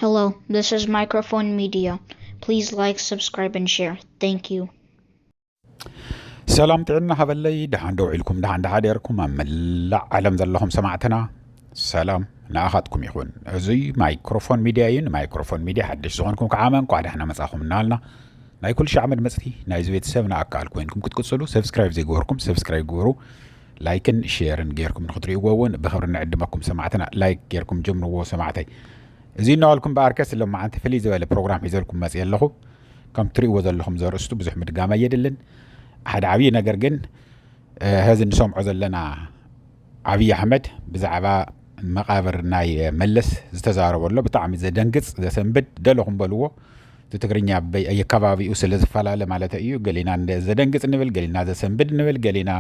Hello, this is Microphone Media. Please like, subscribe, and share. Thank you. ሰላም ጥዕና ሃበለይ። ደሓን ደውዒልኩም፣ ደሓን ደሓደርኩም ኣብ መላእ ዓለም ዘለኹም ሰማዕትና፣ ሰላም ንኣኻትኩም ይኹን። እዚ ማይክሮፎን ሚድያ እዩ። ንማይክሮፎን ሚድያ ሓድሽ ዝኾንኩም ከዓ እንኳዕ ደሕና መጻኹም እናልና፣ ናይ ኩሉ ሻዕ መድመፅቲ ናይዚ ቤተሰብ ንኣካል ኮይንኩም ክትቅፅሉ፣ ሰብስክራይብ ዘይገበርኩም ሰብስክራይብ ግበሩ። ላይክን ሼርን ጌርኩም ንክትሪእዎ እውን ብክብሪ ንዕድመኩም ሰማዕትና። ላይክ ጌርኩም ጀምርዎ ሰማዕተይ። እዚ እናበልኩም በኣርከስ ሎማዓንቲ ፍልይ ዝበለ ፕሮግራም ሒዘልኩም መፅእ ኣለኹ። ከም ትሪእዎ ዘለኹም ዘርእስቱ ብዙሕ ምድጋም ኣየድልን። ሓደ ዓብዪ ነገር ግን፣ እ፣ ሀዚ ንሰምዖ ዘለና ዓብዪ ኣሕመድ ብዛዕባ መቓብር ናይ መለስ ዝተዛረበ ኣሎ። ብጣዕሚ ዘደንግፅ፣ ዘሰንብድ፣ ደለኹም በልዎ። እቲ ትግርኛ በየከባቢኡ ስለ ዝፈላለ ማለት እዩ። ገሊና እንደ ዘደንግፅ ንብል፣ ገሊና ዘሰንብድ ንብል፣ ገሊና፣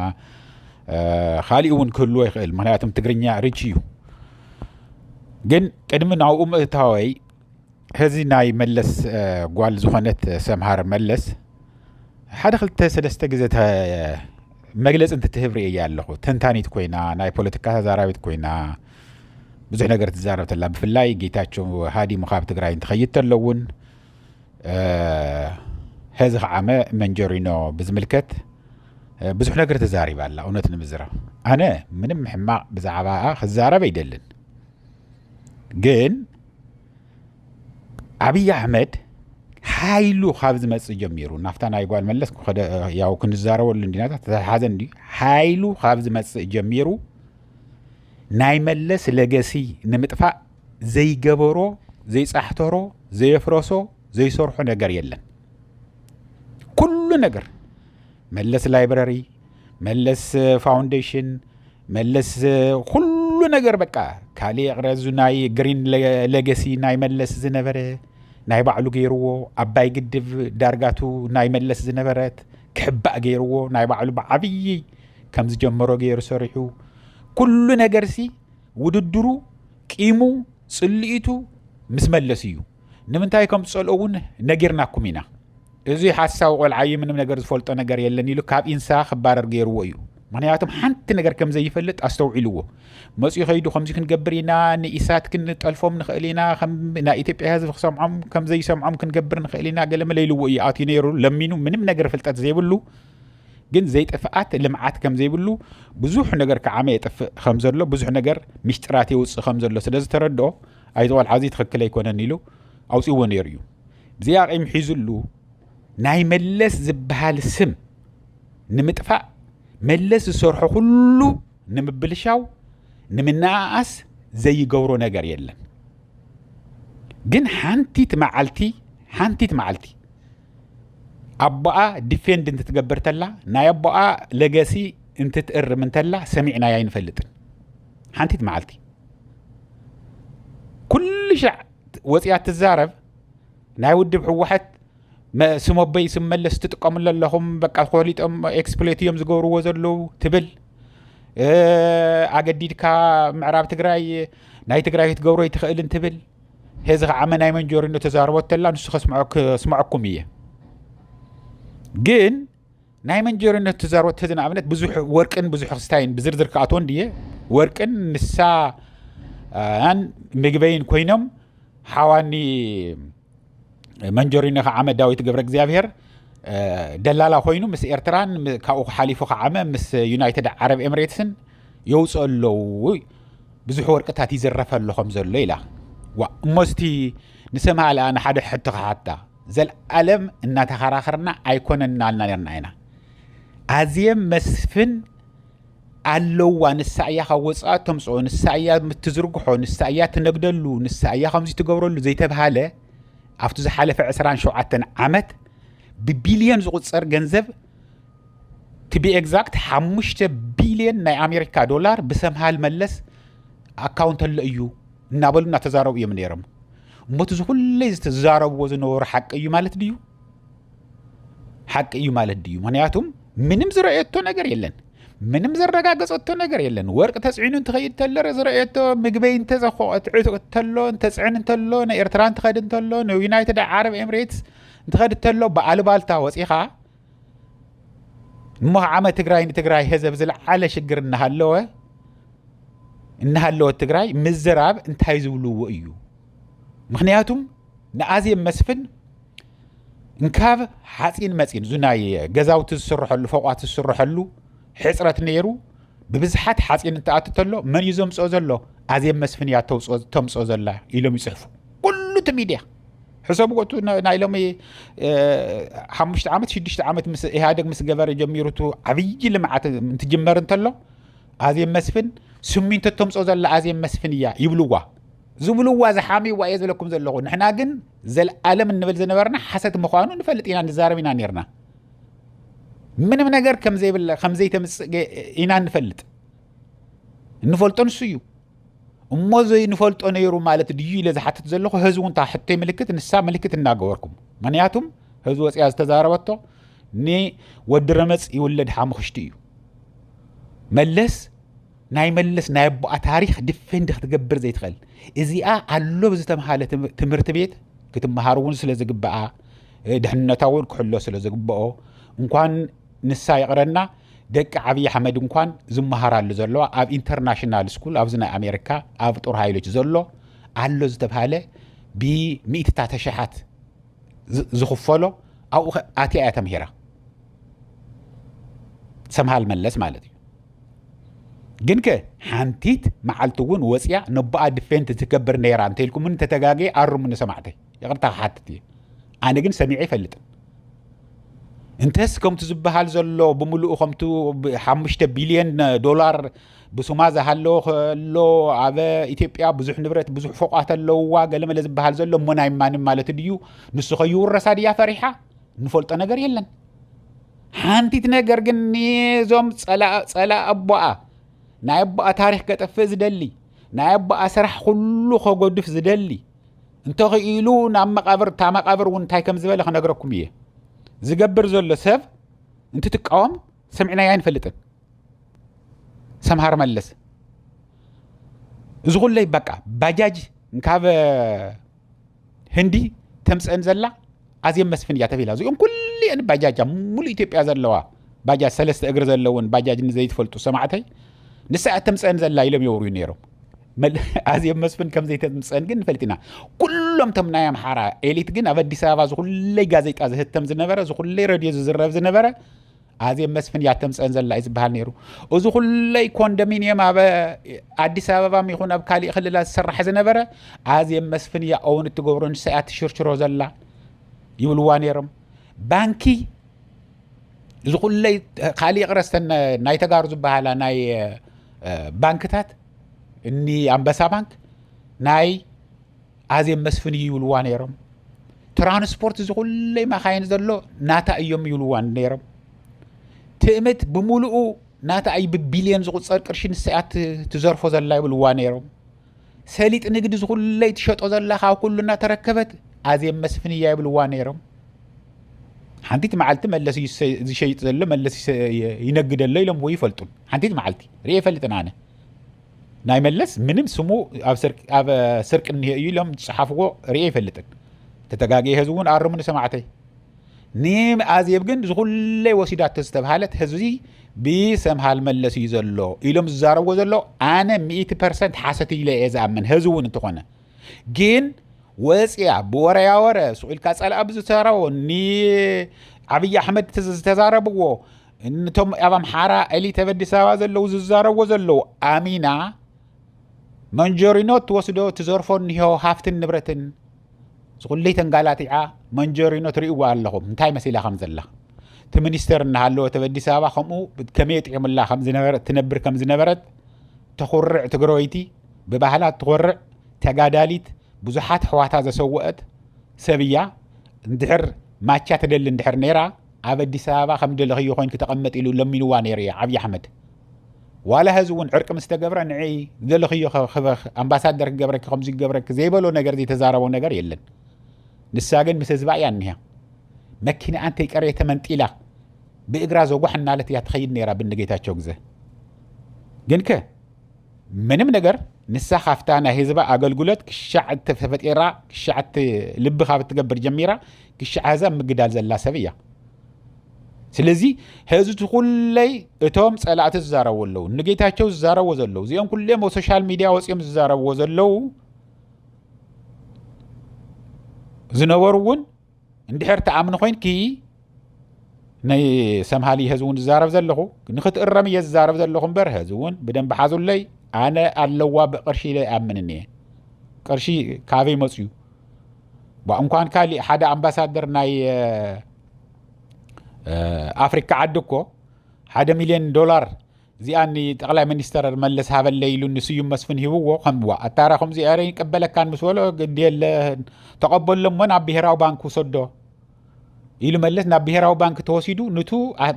እ፣ ካሊእ እውን ክህልዎ ይኽእል። ምክንያቱም ትግርኛ ሪች እዩ። ግን ቅድሚ ናብኡ ምእታወይ፣ ሀዚ ናይ መለስ፣ እ፣ ጓል ዝኾነት ሰምሃር መለስ ሓደ ክልተ ሰለስተ ግዜ ተ-፣ መግለፂ እንትትህብ ርእያ ኣለኹ። ተንታኒት ኮይና፣ ናይ ፖለቲካ ተዛራቢት ኮይና ብዙሕ ነገር ትዛረብ ተላ። ብፍላይ ጌታቸው ሃዲሙ ካብ ትግራይ እንትኸይድ ተሎ እውን፣ እ፣ ሀዚ ከዓመ መንጀሪኖ ብዝምልከት፣ እ፣ ብዙሕ ነገር ተዛሪባ ኣላ። እውነት ንምዝራብ ኣነ ምንም ሕማቕ ብዛዕባኣ ክዛረብ ኣይደልን። ግን ኣብይ ኣሕመድ ሓይሉ ካብ ዝመጽእ ጀሚሩ፣ ናብታ ናይ ጓል መለስ ክኸደ-፣ ያው ክንዛረበሉ እንዲና፣ ተተሓዘ እንዲ ሓይሉ ካብ ዝመጽእ ጀሚሩ ናይ መለስ ለገሲ ንምጥፋእ ዘይገበሮ፣ ዘይጻሕተሮ፣ ዘየፍረሶ፣ ዘይሰርሖ ነገር የለን። ኩሉ ነገር፣ መለስ ላይብረሪ፣ መለስ ፋውንዴሽን፣ መለስ ኩሉ ነገር፣ በቃ ካልእ ይቕረ፣ እዚ ናይ ግሪን ለ-፣ ሌጋሲ ናይ መለስ ዝነበረ ናይ ባዕሉ ገይርዎ፣ ኣባይ ግድብ ዳርጋቱ ናይ መለስ ዝነበረት ክሕባእ ገይርዎ፣ ናይ ባዕሉ ብዓብዪ ከም ዝጀመሮ ገይሩ ሰሪሑ፣ ኩሉ ነገርሲ ውድድሩ፣ ቂሙ፣ ጽልኢቱ ምስ መለስ እዩ። ንምንታይ ከም ዝጸልኦ እውን ነጊርናኩም ኢና። እዚ ሓሳዊ ቆልዓ እዩ፣ ምንም ነገር ዝፈልጦ ነገር የለን ኢሉ ካብ ኢንሳ ክባረር ገይርዎ እዩ። ምክንያቱም ሓንቲ ነገር ከም ዘይፈልጥ ኣስተውዒልዎ። መጺኡ ከይዱ ከምዚ ክንገብር ኢና፣ ንኢሳት ክንጠልፎም ንኽእል ኢና፣ ከም ናይ ኢትዮጵያ ህዝቢ ክሰምዖም ከም ዘይሰምዖም ክንገብር ንኽእል ኢና፣ ገለመለ ኢልዎ እዩ ኣትዩ ነይሩ። ለሚኑ ምንም ነገር ፍልጠት ዘይብሉ፣ ግን ዘይጥፍኣት ልምዓት ከም ዘይብሉ፣ ብዙሕ ነገር ክዓመ የጥፍእ ከም ዘሎ፣ ብዙሕ ነገር ሚስጥራት የውፅእ ከም ዘሎ ስለ ዝተረድኦ፣ ኣይ፣ እዚ ቆልዓ እዚ ትኽክል ኣይኮነን ኢሉ ኣውፅእዎ ነይሩ እዩ። ብዚኣ ቂም ሒዙሉ ናይ መለስ ዝበሃል ስም ንምጥፋእ፣ መለስ ዝሰርሖ ኩሉ ንምብልሻው፣ ንምንኣኣስ ዘይገብሮ ነገር የለን። ግን ሓንቲት መዓልቲ፣ ሓንቲት መዓልቲ ኣቦኣ ዲፌንድ እንትትገብር ተላ፣ ናይ ኣቦኣ ለገሲ እንትትእርም እንተላ ሰሚዕናያ ኣይንፈልጥን። ሓንቲት መዓልቲ ኩሉ ሻዕ ወፂኣ ትዛረብ፣ ናይ ውድብ ህወሓት መ-፣ ስም ኣቦይ ስም መለስ ትጥቀምሉ ኣለኹም፣ በቃ ኮሊጦም ኤክስፕሎይት እዮም ዝገብርዎ ዘለዉ ትብል። እ፣ ኣገዲድካ ምዕራብ ትግራይ ናይ ትግራይ ክትገብሮ ኣይትኽእልን ትብል። ሄዚ ከዓ መናይ መንጀሪኖ ተዛርቦ ተላ ንሱ ከስምዖ-፣ ከስምዐኩም እየ። ግን ናይ መንጀሪኖ ተዛርቦ ተዚ ንኣብነት ብዙሕ ወርቅን ብዙሕ ክስታይን ብዝርዝር ክኣትዎ እንድየ። ወርቅን ንሳ፣ እ፣ ን ምግበይን ኮይኖም ሓዋኒ መንጀሪኖ ከዓመ ዳዊት ገብረ እግዚኣብሔር፣ እ፣ ደላላ ኮይኑ ምስ ኤርትራን ም-፣ ካብኡ ሓሊፉ ከዓመ ምስ ዩናይትድ ዓረብ ኤምሬትስን የውፅኦ ኣለዉ። ብዙሕ ወርቅታት ይዝረፈ ኣሎ ከም ዘሎ ኢላ። ዋ፣ እሞ እስቲ ንሰምሃ ለኣ ንሓደ ሕቶ ክሓታ። ዘልኣለም እናተኸራኸርና ኣይኮነን እናልና ነርና ኢና። ኣዜብ መስፍን ኣለዋ፣ ንሳ እያ ካብ ወፃእ ተምፅኦ፣ ንሳ እያ ትዝርግሖ፣ ንሳ እያ ትነግደሉ፣ ንሳ እያ ከምዚ ትገብረሉ ዘይተብሃለ፣ ኣብቲ ዝሓለፈ ዕስራን ሸውዓተን ዓመት ብቢልዮን ዝቑፀር ገንዘብ፣ to be exact ሓሙሽተ ቢልዮን ናይ ኣሜሪካ ዶላር ብሰምሃል መለስ ኣካውንት ኣሎ እዩ እናበሉ እናተዛረቡ እዮም ነይሮም። እሞ እቲ ዝኹለይ ዝተዛረብዎ ዝነበሩ ሓቂ እዩ ማለት ድዩ? ሓቂ እዩ ማለት ድዩ? ምክንያቱም ምንም ዝረኣየቶ ነገር የለን። ምንም ዘረጋገጸቶ ነገር የለን። ወርቂ ተጽዒኑ እንትኸይድ ተሎ ዝረኣየቶ፣ ምግበይ እንተዘኾ-፣ ትዕት-፣ ተሎ፣ እንተጽዕን እንተሎ፣ ንኤርትራ እንትኸድ እንተሎ፣ ንዩናይትድ ዓረብ ኤምሬትስ እንትኸድ ተሎ፣ ብኣልባልታ ወጺኻ እሞ ዓመ ትግራይ ንትግራይ ህዝብ ዝለዓለ ሽግር እናሃለወ፣ እናሃለወት ትግራይ ምዝራብ እንታይ ዝብልዎ እዩ? ምኽንያቱም ንኣዜብ መስፍን እንካብ ሓፂን መፂን፣ እዚ ናይ ገዛውቲ ዝስርሐሉ፣ ፎቋት ዝስርሐሉ ሕፅረት ነይሩ። ብብዝሓት ሓፂን እንትኣቱ ተሎ፣ መን እዩ ዘምፅኦ ዘሎ? ኣዜብ መስፍን እያ ተውፅኦ-፣ ተምፅኦ ዘላ ኢሎም ይፅሕፉ። ኩሉ እቲ ሚድያ ሕሰቡ። እቲ ና-፣ ናይ ሎሚ፣ እ፣ ሓሙሽተ ዓመት፣ ሽዱሽተ ዓመት ምስ ኢህኣደግ ምስ ገበረ ጀሚሩ፣ እቲ ዓብዪ ልምዓት እንትጅመር እንተሎ፣ ኣዜብ መስፍን፣ ስሚንቶ ተምፅኦ ዘላ ኣዜብ መስፍን እያ ይብልዋ። ዝብልዋ፣ ዝሓምይዋ እየ ዝብለኩም ዘለኹ። ንሕና ግን ዘልኣለም እንብል ዝነበርና ሓሰት ምዃኑ ንፈልጥ ኢና፣ ንዛረብ ኢና ነርና። ምንም ነገር ከም ዘይብለ-፣ ከም ዘይተምፅእ ገ-፣ ኢና ንፈልጥ። እንፈልጦ ንሱ እዩ። እሞ ዘይንፈልጦ ነይሩ ማለት ድዩ ኢለ ዝሓትት ዘለኹ። ህዝቢ እውን እታ ሕቶይ ምልክት፣ ንሳ ምልክት እናገበርኩም። ምኽንያቱም ህዝቢ ወፅያ ዝተዛረበቶ ንወዲ ረመፅ ይውለድ ሓሙኽሽቲ እዩ። መለስ፣ ናይ መለስ ናይ ኣቦኣ ታሪኽ ዲፌንድ ክትገብር ዘይትኽእል። እዚኣ ኣሎ ብዝተምሃለ ትም-፣ ትምህርቲ ቤት ክትመሃር እውን ስለ ዝግብኣ፣ እ፣ ድሕንነታ እውን ክሕሎ ስለ ዝግብኦ፣ እንኳን ንሳ ይቕረና፣ ደቂ ዓብዪ ኣሕመድ እንኳን ዝመሃራሉ ዘለዋ ኣብ ኢንተርናሽናል ስኩል፣ ኣብዚ ናይ ኣሜሪካ ኣብ ጦር ሃይሎች ዘሎ ኣሎ ዝተብሃለ ብሚእትታት ኣሽሓት ዝ-፣ ዝኽፈሎ ኣብኡ ኸ-፣ ኣትያ እያ ተምሂራ። ሰምሃል መለስ ማለት እዩ። ግን ከ ሓንቲት መዓልቲ እውን ወፅያ ነቦኣ ዲፌንድ ትገብር ነይራ እንተኢልኩም እውን ተተጋገየ ኣርሙኒ ሰማዕተይ። ይቕርታ ክሓትት እየ። ኣነ ግን ሰሚዐ ኣይፈልጥን። እንተስ ከምቲ ዝበሃል ዘሎ ብምሉኡ ከምቱ ብ-፣ ሓሙሽተ ቢልዮን ዶላር ብሱማ ዝሃለወ ከሎ ኣብ ኢትዮጵያ ብዙሕ ንብረት ብዙሕ ፎቋት ኣለውዋ ገለመለ ዝበሃል ዘሎ እሞ ናይ ማንም ማለት ድዩ? ንሱ ከይውረሳ ድያ ፈሪሓ? እንፈልጦ ነገር የለን። ሓንቲት ነገር ግን ንዞም ጸላ-፣ ጸላእ ኣቦኣ፣ ናይ ኣቦኣ ታሪኽ ከጠፍእ ዝደሊ፣ ናይ ኣቦኣ ስራሕ ኩሉ ከጎድፍ ዝደሊ፣ እንተኽኢሉ ናብ መቓብር፣ እታ መቓብር እውን እንታይ ከም ዝበለ ክነግረኩም እየ። ዝገብር ዘሎ ሰብ እንትትቃወም ሰሚዕናዮ ኣይንፈልጥን። ሰምሃር መለስ። እዚ ኩለይ በቃ ባጃጅ ካብ ህንዲ ተምፀን ዘላ ኣዜብ መስፍን እያ ተቢላ። እዚኦም ኩሊአን ባጃጃ፣ ሙሉ ኢትዮጵያ ዘለዋ ባጃጅ፣ ሰለስተ እግሪ ዘለውን ባጃጅ ንዘይትፈልጡ ሰማዕተይ፣ ንሳ እያ ተምፀን ዘላ ኢሎም የውርዩ ነይሮም። መል-፣ ኣዜብ መስፍን ከም ዘይተምፀን ግን ንፈልጥ ኢና። ኩሎም እቶም ናይ ኣምሓራ ኤሊት ግን ኣብ ኣዲስ ኣበባ ዝኹለይ ጋዜጣ ዝህተም ዝነበረ፣ ዝኹለይ ረድዮ ዝዝረብ ዝነበረ፣ ኣዜብ መስፍን እያ ተምፀን ዘላ እዩ ዝበሃል ነይሩ። እዚ ኩለይ ኮንዶሚንየም ኣብ ኣዲስ ኣበባ ይኹን ኣብ ካሊእ ክልላት ዝሰራሕ ዝነበረ፣ ኣዜብ መስፍን እያ እውን እትገብሮ፣ ንሳ እያ ትሽርችሮ ዘላ ይብልዋ ነይሮም። ባንኪ፣ እዚ ኩለይ ካሊእ ቅረስተን ናይ ተጋሩ ዝበሃላ ናይ፣ እ፣ ባንክታት፣ እኒ ኣንበሳ ባንክ ናይ ኣዜብ መስፍን እዩ ይብልዋ ነይሮም። ትራንስፖርት እዚ ኩለይ መኻይን ዘሎ ናታ እዮም ይብልዋ ነይሮም። ትእምት ብምሉኡ ናታ እዩ፣ ብቢልዮን ዝቑጸር ቅርሺ ንሳ እያ ት-፣ ትዘርፎ ዘላ ይብልዋ ነይሮም። ሰሊጥ ንግዲ እዚ ኩለይ ትሸጦ ዘላ ካብ ኩሉ እናተረከበት ኣዜብ መስፍን እያ ይብልዋ ነይሮም። ሓንቲት መዓልቲ መለስ እዩ ዝሸ-፣ ዝሸይጥ ዘሎ፣ መለስ ይሰ-፣ ይነግድ ኣሎ ኢሎም ወይ ይፈልጡን። ሓንቲት መዓልቲ ርእየ ይፈልጥን ኣነ። ናይ መለስ ምንም ስሙ ኣብ ስርቂ፣ ኣብ ስርቂ እኒሄ እዩ ኢሎም ዝጸሓፍዎ ርእየ ይፈልጥን። ተተጋግየ ህዝቢ እውን ኣርሙኒ ሰማዕተይ። ንኣዜብ ግን ዝኹለይ ወሲዳቶ ዝተብሃለት ህዝቢ ብሰምሃል መለስ እዩ ዘሎ ኢሎም ዝዛረብዎ ዘሎ ኣነ ሚእቲ ፐርሰንት ሓሰት ኢለ እየ ዝኣምን። ህዝቢ እውን እንተኾነ ግን ወፅያ ብወረያ ወረ ሱቕ ኢልካ ጸላእ ብዝተረቦ ንዓብዪ ኣሕመድ ዝተዛረብዎ፣ ነቶም ኣብ ኣምሓራ ኤሊት ኣብ ኣዲስ ኣበባ ዘለዉ ዝዛረብዎ ዘለዉ ኣሚና መንጀሪኖ ትወስዶ ትዘርፎ እኒሆ ሃፍትን ንብረትን ዝኹለይ ተንጋላቲዓ መንጀሪኖ ትርእይዋ ኣለኹም እንታይ መሲላ ከም ዘላ። እቲ ሚኒስተር እናሃለወ ኣብ ኣዲስ ኣበባ ከምኡ ከመይ ጥዒሙላ ከም ዝነበረ፣ ትነብር ከም ዝነበረት ተኹርዕ ትግራወይቲ፣ ብባህላ ትኾርዕ ተጋዳሊት፣ ብዙሓት ኣሕዋታ ዘሰወአት ሰብ እያ። እንድሕር ማቻ ትደሊ እንድሕር ነይራ፣ ኣብ ኣዲስ ኣበባ ከም ደለኽዮ ኮይንኪ ተቐመጥ ኢሉ ለሚንዋ ነይሩ እዩ ዓብዪ ኣሕመድ። ዋላ ህዚ እውን ዕርቂ ምስ ተገብረ ንዒ ደለኽዮ ከ-፣ ክበ-፣ ኣምባሳደር ክገብረኪ ከምዚ ክገብረኪ ዘይበሎ ነገር ዘይተዛረቦ ነገር የለን። ንሳ ግን ምስ ህዝባ እያ እኒሃ። መኪና ኣንተይ ቀርየ ተመንጢላ ብእግራ ዘጓሕ እናለት እያ ትኸይድ ነይራ ብንጌታቸው ግዘ። ግን ከ ምንም ነገር ንሳ ካብታ ናይ ህዝባ ኣገልግሎት ክሻዕ ተፈጢራ፣ ክሻዕ ት-፣ ልቢ ካብ ትገብር ጀሚራ፣ ክሻዕ ህዛ ምግዳል ዘላ ሰብ እያ። ስለዚ ህዚ እቲ ኩለይ እቶም ጸላእቲ ዝዛረቡ ኣለዉ፣ ንጌታቸው ዝዛረቡ ዘለዉ፣ እዚኦም ኩሎም ኣብ ሶሻል ሚድያ ወጺኦም ዝዛረብዎ ዘለዉ፣ ዝነበሩ እውን እንድሕር ትኣምኒ ኮይንኪ፣ ናይ ሰምሃሊ ህዚ እውን ዝዛረብ ዘለኹ ንክትእረም እየ ዝዛረብ ዘለኹ እምበር፣ ህዚ እውን ብደንብ ሓዙለይ። ኣነ ኣለዋ ብቅርሺ ኢለ ይኣምንን እየ። ቅርሺ ካበይ መፅዩ? ባ እንኳን ካሊእ ሓደ ኣምባሳደር ናይ ኣፍሪካ ዓዲ እኮ ሓደ ሚልዮን ዶላር እዚኣ ንጠቕላይ ሚኒስተር መለስ ሃበለይ ኢሉ ንስዩም መስፍን ሂብዎ። ከምዋ ኣታራ ከምዚ ኣረ ይቀበለካን ምስ በሎ፣ ግዲ የለ ተቐበሎ እሞ ናብ ብሄራዊ ባንክ ውሰዶ ኢሉ መለስ ናብ ብሄራዊ ባንክ ተወሲዱ፣ ንቱ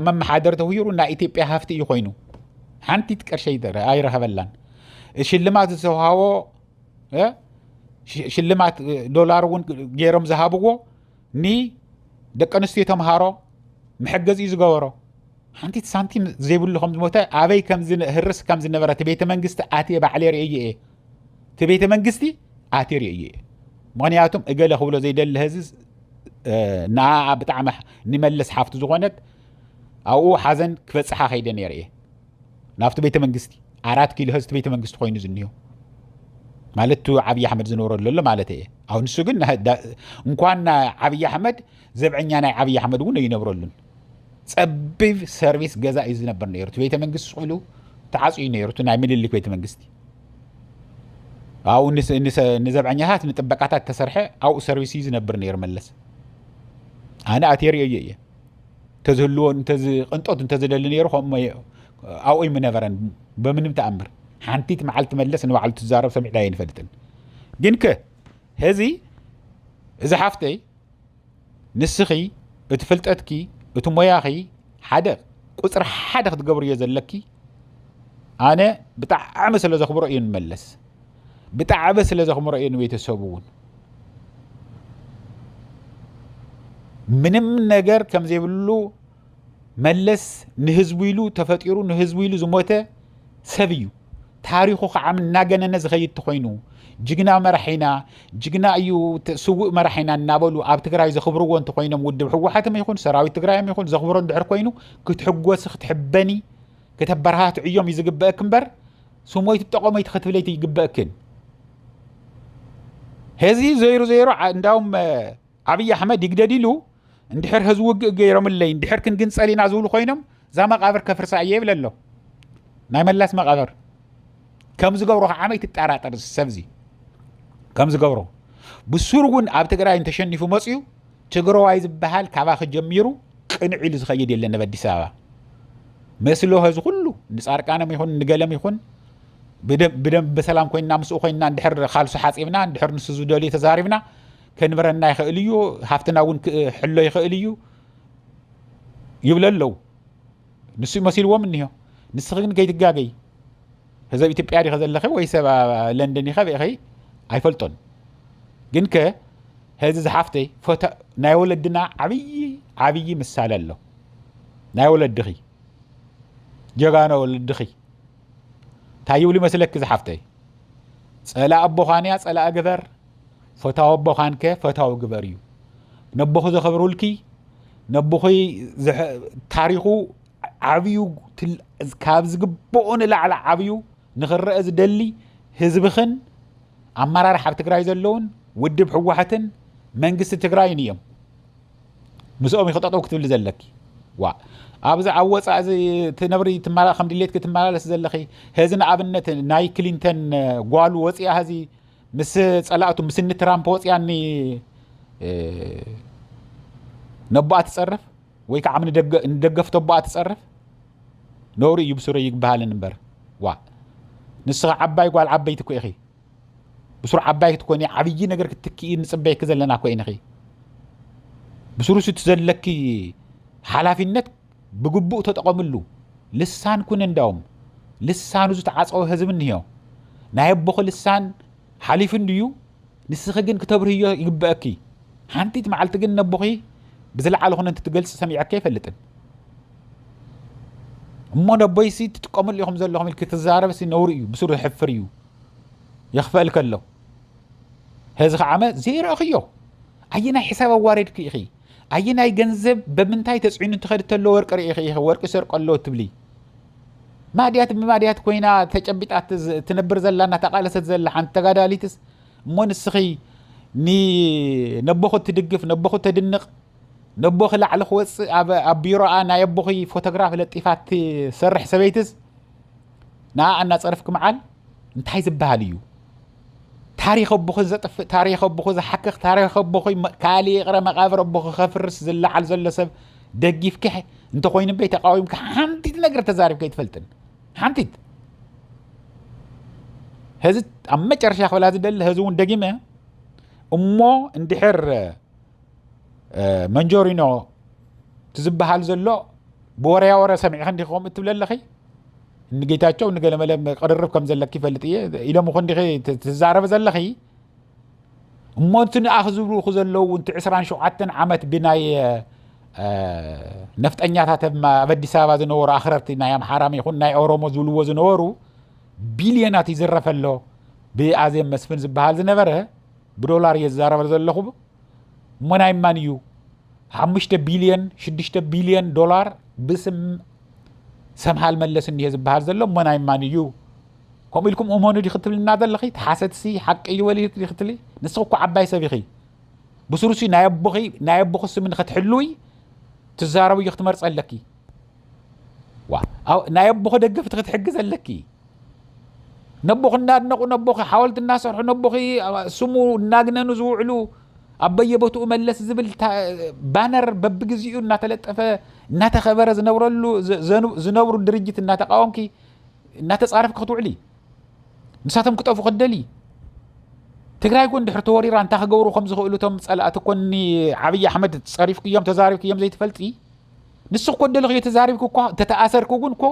መመሓደር ተውሂሩ ናይ ኢትዮጵያ ሃፍቲ እዩ ኮይኑ። ሓንቲት ቅርሸይ ኣይረኸበላን። ሽልማት ዝተውሃቦ ሽልማት ዶላር እውን ገይሮም ዝሃብዎ ንደቂ ኣንስትዮ ተምሃሮ መሐገዚ እዩ ዝገበሮ። ሓንቲት ሳንቲም ዘይብሉ ከም ዝሞተ፣ ኣበይ ከም ዝህርስ ከም ዝነበረ እቲ ቤተ መንግስቲ ኣትየ ባዕለ ርእየ እየ። እቲ ቤተ መንግስቲ ኣትየ ርእየ እየ። ምክንያቱም እገለ ክብሎ ዘይደሊ ህዚ ንኣ ብጣዕሚ ንመለስ ሓፍቱ ዝኾነት ኣብኡ ሓዘን ክበፅሓ ከይደ ነይረ እየ። ናብቲ ቤተ መንግስቲ ኣራት ኪሎ ህዝቲ ቤተ መንግስቲ ኮይኑ ዝኒዮ ማለት ቱ ዓብዪ ኣሕመድ ዝነብረሉ ኣሎ ማለት እየ። ኣብ ንሱ ግን እንኳን ናይ ዓብዪ ኣሕመድ ዘብዐኛ ናይ ዓብዪ ኣሕመድ እውን ኣይነብረሉን። ጸቢብ ሰርቪስ ገዛ እዩ ዝነብር ነይሩ። እቲ ቤተ መንግስቲ ስቕ ኢሉ ተዓፅዩ ነይሩ። እቲ ናይ ምልልክ ቤተ መንግስቲ ኣብኡ ንዘብዐኛታት ንጥበቃታት ተሰርሐ ኣብኡ ሰርቪስ እዩ ዝነብር ነይሩ መለስ። ኣነ ኣትየ ርእዮ እየ። እንተዝህልዎ እንተዝቅንጦት እንተዝደሊ ነይሩ ከምኡ ኣብኡ ይምነበረን። በምንም ተኣምር ሓንቲት መዓልቲ መለስ ንባዕሉ ትዛረብ ሰሚዕና ኣይንፈልጥን። ግን ከ ህዚ እዚ ሓፍተይ ንስኺ እቲ ፍልጠትኪ እቲ ሞያኺ ሓደ ቁፅሪ ሓደ ክትገብርዮ ዘለኪ ኣነ ብጣዕሚ ስለ ዘኽብሮ እዩ ንመለስ ብጣዕሚ ስለ ዘኽብሮ እዩ ንቤተሰቡ እውን ምንም ነገር ከም ዘይብሉ መለስ ንህዝቡ ኢሉ ተፈጢሩ ንህዝቡ ኢሉ ዝሞተ ሰብ እዩ። ታሪኹ ከዓ እናገነነ ዝኸይድ ተኾይኑ ጅግና መራሒና ጅግና እዩ ስውእ መራሒና እናበሉ ኣብ ትግራይ ዘኽብርዎ እንተኾይኖም ውድብ ህወሓትም ይኹን ሰራዊት ትግራይም ይኹን ዘኽብሮ እንድሕር ኮይኑ ክትሕጎሲ ክትሕበኒ ከተበረታትዕዮም እዩ ዝግበእክ እምበር ስሞይቲ ጠቐሞይቲ ክትብለይቲ ይግበእክን። ሕዚ ዘይሩ ዘይሩ እንዳውም ኣብይ ኣሕመድ ይግደድ ኢሉ እንድሕር ህዝቢ ውግእ ገይሮምለይ እንድሕር ክንግንፀል ኢና ዝብሉ ኮይኖም እዛ መቃብር ከፍርሳ እየ ይብል ኣሎ። ናይ መላስ መቃብር ከም ዝገብሮ ከዓ መይትጠራጠር እዚ ሰብ እዚ ከም ዝገብሮ ብሱር እውን ኣብ ትግራይ እንተሸኒፉ መፅዩ ትግረዋይ ዝበሃል ካባኺ ጀሚሩ ቅንዕ ኢሉ ዝኸይድ የለን ኣብ ኣዲስ ኣበባ መስሎ ህዚ ኩሉ ንፃርቃኖም ይኹን ንገለም ይኹን ብደንብ ብሰላም ኮይንና ምስኡ ኮይንና እንድሕር ካልሱ ሓፂብና እንድሕር ንሱ ዝደልዩ ተዛሪብና ከንብረና ይኽእል እዩ ሃፍትና እውን ክሕሎ ይኽእል እዩ ይብለ ኣለዉ ንሱ መሲልዎም እኒሆ ንስኺ ግን ከይትጋገይ ህዘብ ኢትዮጵያ ዲኸ ዘለኺ ወይ ሰብ ለንደን ኢኸ ቢኢኸይ ኣይፈልጦን ግን ከ ህዚ ዝሓፍተይ ፎቶ ናይ ወለድና ዓብዪ ዓብዪ ምሳሌ ኣሎ ናይ ወለድኺ ጀጋኖ ወለድኺ እንታይ ይብሉ ይመስለኪ ዝሓፍተይ ጸላእ ኣቦኻንያ ጸላእ ግበር ፈታዊ ኣቦኻንከ ፈታዊ ግበር እዩ ነቦኺ ዘኸብሩልኪ ነቦኺ ታሪኹ ዓብዩ ካብ ዝግብኦ ንላዕሊ ዓብዩ ንኽረአ ዝደሊ ህዝብኽን ኣመራርሓ ኣብ ትግራይ ዘለውን ውድብ ህወሓትን መንግስቲ ትግራይን እዮም ምስኦም ይኽጠጠው ክትብሊ ዘለኪ ዋ ኣብዚ ኣብ ወፃእ እዚ ትነብሪ ትመላ ከም ድሌትኪ ትመላለስ ዘለኺ ህዚ ንኣብነት ናይ ክሊንተን ጓሉ ወፂኣ ህዚ ምስ ፀላእቱ ምስ እኒ ትራምፕ ወፂኣ እኒ ነቦኣ ትፀርፍ ወይ ከዓ ንደገፍቲ ኣቦኣ ትፀርፍ ነውሪ እዩ ብሱረ ይግበሃልን እምበር ዋ ንስኻ ዓባይ ጓል ዓበይቲ እኮ ኢኺ ብሱር ዓባይ ክትኮኒ ዓብዪ ነገር ክትትክኢ ንፅበየኪ ዘለና እኮ ኢንኺ ብሱሩስ እቲ ዘለኪ ሓላፊነት ብግቡእ ተጠቐምሉ ልሳን ኩን እንዳውም ልሳኑ ዝተዓፀወ ህዝቢ እኒሆ ናይ ኣቦኺ ልሳን ሓሊፉ እንድዩ ንስኺ ግን ክተብርህዮ ይግበአኪ ሓንቲት መዓልቲ ግን ነቦኺ ብዝለዓለ ኩነ እንትትገልፂ ሰሚዐካ ይፈልጥን እሞ ነቦይሲ ትጥቀመሉ ኢኹም ዘለኹም ኢልኪ ትዛረብሲ ነውሪ እዩ ብሱሩ ሕፍር እዩ የኽፈእልከ ኣሎ ሕዚ ከዓመ ዘይረእኽዮ ኣየናይ ሕሳብ ኣዋረድኪ ኢኺ ኣየናይ ገንዘብ በምንታይ ተፅዒኑ እንትኸድ ተሎ ወርቂ ርኢኺ ኢኺ ወርቂ ሰርቆ ኣሎ ትብሊ ማድያት ብማድያት ኮይና ተጨቢጣ ትነብር ዘላ እናተቃለሰት ዘላ ሓንቲ ተጋዳሊትስ እሞ ንስኺ ኒ ነቦኹ ትድግፍ፣ ነቦኹ ተድንቕ፣ ነቦኺ ላዕሊ ክወፅእ ኣብ ኣብ ቢሮኣ ናይ ኣቦኺ ፎቶግራፍ ለጢፋ ትሰርሕ ሰበይትስ ንኣ እናፀረፍኪ መዓል እንታይ ዝበሃል እዩ? ታሪኽ ኣቦኺ ዘጥፍእ፣ ታሪኽ ኣቦኺ ዝሓክኽ፣ ታሪኽ ኣቦኺ ካልእ ይቕረ መቓብር ኣቦኺ ከፍርስ ዝለዓል ዘሎ ሰብ ደጊፍኪ እንተኾይኑ እምበይ ተቃዊምኪ ሓንቲት ነገር ተዛሪብኪ ኣይትፈልጥን። ሓንቲት። ሕዚ ኣብ መጨረሻ ክብላ ዝደሊ፣ ሕዚ እውን ደጊመ እሞ እንድሕር መንጆሪኖ ትዝበሃል ዘሎ ብወረያ ወረ ሰሚዕኺ እንዲኺ ከምኡ እትብለ ኣለኺ። ንጌታቸው ንገለመለ ቅርርብ ከም ዘለኪ ይፈልጥ እየ ኢሎም እኮ እንዲኺ ትዛረበ ዘለኺ። እሞ እቲ ንኣኺ ዝብልኹ ዘለዉ እውን እቲ ዕስራን ሸውዓተን ዓመት ብናይ ነፍጠኛታት ኣብ ኣዲስ ኣበባ ዝነበሩ ኣኽረርቲ ናይ ኣምሓራም ይኹን ናይ ኦሮሞ ዝብልዎ ዝነበሩ ቢልዮናት ይዝረፈ ኣሎ ብኣዜብ መስፍን ዝበሃል ዝነበረ ብዶላር እየ ዝዛረበ ዘለኹ። እሞ ናይ ማን እዩ ሓሙሽተ ቢልዮን ሽዱሽተ ቢልዮን ዶላር ብስም ሰምሃል መለስ እኒሄ ዝበሃል ዘሎ? እሞ ናይ ማን እዩ? ከምኡ ኢልኩም እመኑ ዲ ክትብልና ዘለኺ? ተሓሰትሲ ሓቂ እዩ ወሊ ክትብሊ? ንስኺ እኮ ዓባይ ሰብ ኢኺ። ብስሩሲ ናይ ኣቦኺ ናይ ኣቦኺ ስም ንኸትሕልዊ ትዛረቡ እዩ ክትመርጸ ኣለኪ። ዋ ናይ ኣቦኺ ደገፍቲ ክትሕግዝ ኣለኪ። ነቦኺ እናድነቑ፣ ነቦኺ ሓወልቲ እናሰርሑ፣ ነቦኺ ስሙ እናግነኑ ዝውዕሉ፣ ኣብ በየቦትኡ መለስ ዝብል ባነር በብግዜኡ እናተለጠፈ እናተኸበረ ዝነብረሉ ዝነብሩ ድርጅት እናተቃወምኪ እናተፃረፍኪ ክትውዕሊ፣ ንሳቶም ክጠፉ ክትደሊ። ትግራይ ጎ እንድሕር ተወሪራ እንታይ ክገብሩ ከም ዝኽእሉ እቶም ፀላእቲ ኮኒ ዓብዪ ኣሕመድ ፀሪፍክዮም ተዛሪብክዮም ዘይትፈልጢ። ንሱ እኮ ደለኽዮ ተዛሪብክ እኳ ተተኣሰርክ እውን እኮ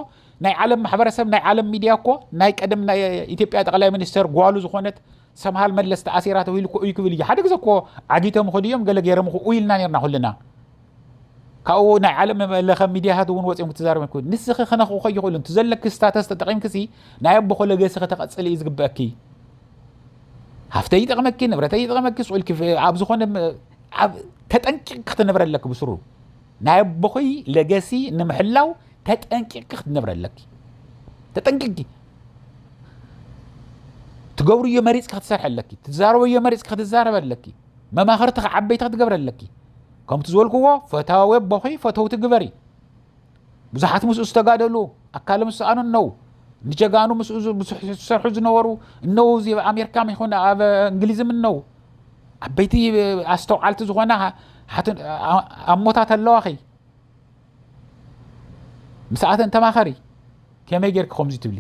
ናይ ዓለም ማሕበረሰብ ናይ ዓለም ሚድያ እኮ ናይ ቀደም ናይ ኢትዮጵያ ጠቅላይ ሚኒስተር ጓሉ ዝኾነት ሰምሃል መለስ ተኣሲራ ተባሂሉ እኮ እዩ ክብል እዩ። ሓደ ግዜ እኮ ዓጊቶም ኸዱ እዮም ገለ ገይሮም እኮ ኢልና ነርና ኩልና። ካብኡ ናይ ዓለም ለኸ ሚድያታት እውን ወፂኦም ክትዛረብ ይኮ ንስኺ ክነኽኡ ከይኽእሉ እቲ ዘለክ ስታተስ ተጠቂምክሲ ናይ ኣቦ ኮለገሲ ከተቐፅል እዩ ዝግበአኪ። ሃፍተይ ይጠቕመኪ፣ ንብረተይ ይጠቕመኪ፣ ስቑልኪ ኣብ ዝኾነ ተጠንቂቕ ክትነብረ ኣለኪ ብስሩ ናይ ኣቦኺ ለገሲ ንምሕላው ተጠንቂቕኪ ክትነብሪ ኣለኪ። ተጠንቂቕኪ ትገብርዮ መሪፅኪ ክትሰርሒ ኣለኪ። ትዛረበዮ መሪፅኪ ክትዛረበ ኣለኪ። መማኽርትኺ ዓበይቲ ክትገብሪ ኣለኪ። ከምቲ ዝበልክዎ ፈታዊ ኣቦኺ ፈተውቲ ግበሪ። ብዙሓት ምስኡ ዝተጋደሉ ኣካሎም ዝሰኣኑ እነው ንጀጋኑ ምስኡ ዝሰርሑ ዝነበሩ እነው እዚ ኣብ ኣሜሪካ ይኹን ኣብ እንግሊዝም እነው ዓበይቲ ኣስተውዓልቲ ዝኾና ኣሞታት ኣለዋኺ። ምስኣተን ተማኸሪ። ከመይ ጌርኪ ከምዚ ትብሊ?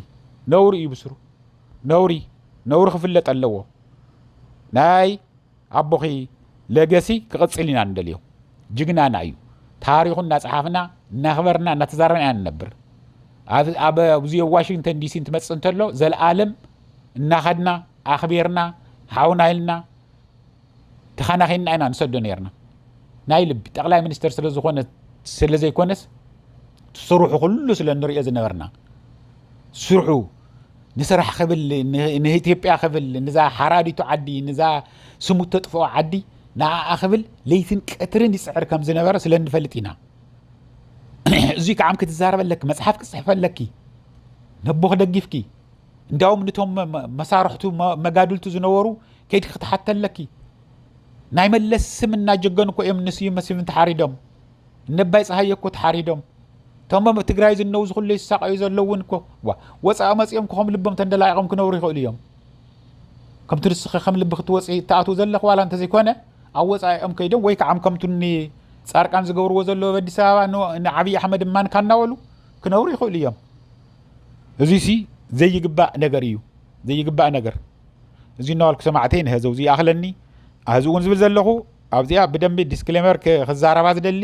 ነውሪ እዩ ብስሩ። ነውሪ ነውሪ ክፍለጥ ኣለዎ። ናይ ኣቦኺ ለገሲ ክቕፅል ኢና ንደልዮ። ጅግናና እዩ። ታሪኹ እናፀሓፍና እናኽበርና እናተዛረብና ኢና ንነብር። ኣብዚ ኣብ ዋሽንግተን ዲሲ እንትመፅእ እንተሎ ዘለኣለም እናኸድና ኣኽቢርና ሓውና ኢልና ተኸናኺንና ኢና ንሰዶ ነርና። ናይ ልቢ ጠቕላይ ሚኒስተር ስለዝኾነ ስለዘይኮነስ ስርሑ ኩሉ ስለ ንሪኦ ዝነበርና ስርሑ ንስራሕ ክብል ንኢትዮጵያ ክብል ንዛ ሓራዲቱ ዓዲ ንዛ ስሙ ተጥፍኦ ዓዲ ንኣኣ ክብል ለይትን ቀትርን ይፅዕር ከም ዝነበረ ስለ ንፈልጥ ኢና። እዙይ ከዓም ክትዛረበ ኣለኪ፣ መፅሓፍ ክፅሕፈ ኣለኪ፣ ነቦ ክደጊፍኪ እንዳውም ንቶም መሳርሕቱ መጋድልቱ ዝነበሩ ከይድ ክትሓተለኪ። ናይ መለስ ስም እናጀገኑ እኮ እዮም ንስዩም መስፍን ተሓሪዶም። እነባይ ፀሃየ እኮ ተሓሪዶም። እቶም ኣብ ትግራይ ዝነው ዝኩሉ ይሳቀዩ ዘለውን እኮ ወፃኢ መፂኦም ከም ልቦም ተንደላቂቆም ክነብሩ ይኽእሉ እዮም። ከምቲ ንስኺ ከም ልቢ ክትወፂ ትኣትው ዘለኽ ዋላ እንተዘይኮነ ኣብ ወፃኢኦም ከይዶም ወይ ከዓ ከምቱ ፃርቃን ዝገብርዎ ዘለዉ ኣብ ኣዲስ ኣበባ ንዓብዪ ኣሕመድ እማን ካናወሉ ክነብሩ ይኽእሉ እዮም። እዚሲ ዘይግባእ ነገር እዩ። ዘይግባእ ነገር እዚ እናዋልኩ ሰማዕተይ ንህዘው እዚ ይኣኽለኒ። ኣህዚ እውን ዝብል ዘለኹ ኣብዚኣ ብደንቢ ዲስክሌመር ክዛረባ ዝደሊ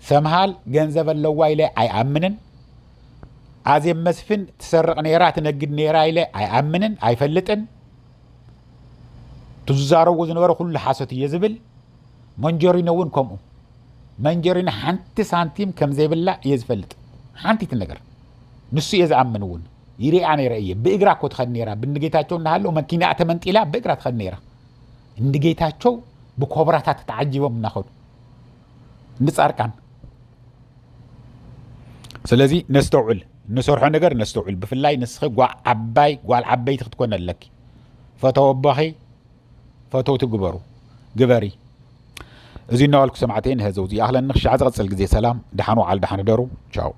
ሰምሃል ገንዘብ ኣለዋ ኢለ ኣይኣምንን። ኣዜብ መስፍን ትሰርቕ ነይራ ትነግድ ነይራ ኢለ ኣይኣምንን ኣይፈልጥን። ትዝዛረብዎ ዝነበረ ኩሉ ሓሶት እየ ዝብል። መንጀሪኖ እውን ከምኡ። መንጀሪኖ ሓንቲ ሳንቲም ከም ዘይብላ እየ ዝፈልጥ። ሓንቲት ነገር ንሱ እየ ዝኣምን እውን ይሪኣ ነይረ እየ። ብእግራ እኮ ትኸድ ነይራ። ብንጌታቸው እናሃለዉ መኪና ተመንጢላ ብእግራ ትኸድ ነይራ። እንድጌታቸው ብኮብራታት ተዓጂቦም እናኸዱ እንድፃርቃን። ስለዚ ነስተውዕል፣ ንሰርሖ ነገር ነስተውዕል። ብፍላይ ንስኺ ጓል ዓባይ ጓል ዓበይቲ ክትኮነ ኣለኪ። ፈተወ ኣቦኺ ፈተውቲ ግበሩ፣ ግበሪ። እዚ እናበልኩ ሰማዕተይ ንህዘው ዝኣኽለኒ ክሻዕ ዝቐጽል ግዜ ሰላም፣ ደሓን ወዓል፣ ደሓን ሕደሩ። ቻው።